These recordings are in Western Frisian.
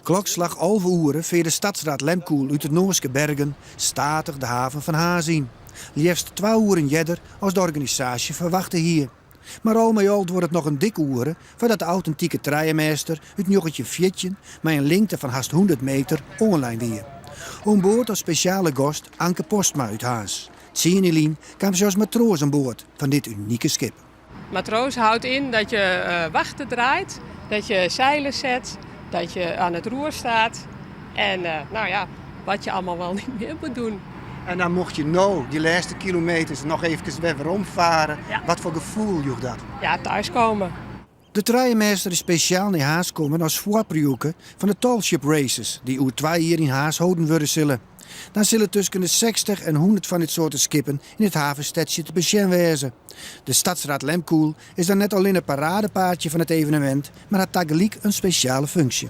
Klokslach 11 oere fear de Statsraad Lehmkuhl út it Noarske Bergen stadich de haven fan Harns yn. Leafst twa oeren earder as de organisaasje ferwachte hie. Mar al mei al duorret it noch in dik oere foardat de autentike trijemêster út 1914 mei in lingte fan hast 100 meter oanlein wie. Oan board as spesjale gast Anke Postma út Harns. Tsien jier lyn kaam se as matroas oan board fan dit unike skip. Matroos houdt in dat je wachten draait, dat je zeilen zet, dat je aan het roer staat en nou ja, wat je allemaal wel niet meer moet doen. En dan mocht je no dy lêste kilometers noch eefkes wer weromfare. Wat foar gefoel joech dat? Ja, thuiskomen. De trijemêster is spesjaal nei Harns kommen as foarpriuwke fan de Tall Ship Races, dy't oer twa jier yn Harns holden wurde sille. Dan sille tusken de 60 en 100 fan dit soarte skippen yn it havenstedsje te besjen wêze. De Statsraad Lehmkuhl is dan net allinne paradepaadje fan it evenemint, mar hat tagelyk in spesjale funksje.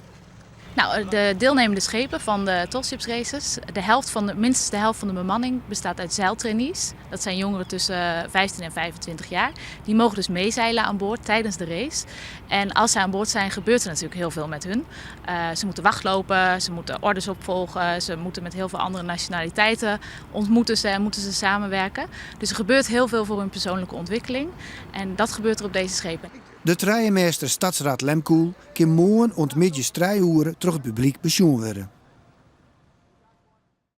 Nou, de deelnemende schepen van de Tall Ships Races, de helft van de, minstens de helft van de bemanning bestaat uit zeiltrainees. Dat zijn jongeren tussen 15 en 25 jaar. Die mogen dus meezeilen aan boord tijdens de race. En als zij aan boord zijn, gebeurt er natuurlijk heel veel met hun. Ze moeten wachtlopen, ze moeten orders opvolgen, ze moeten met heel veel andere nationaliteiten ontmoeten ze en moeten ze samenwerken. Dus er gebeurt heel veel voor hun persoonlijke ontwikkeling. En dat gebeurt er op deze schepen. De trijemêster Statsraad Lehmkuhl kin moarn oant middeis 3 oere troch it publyk besjoen wurde.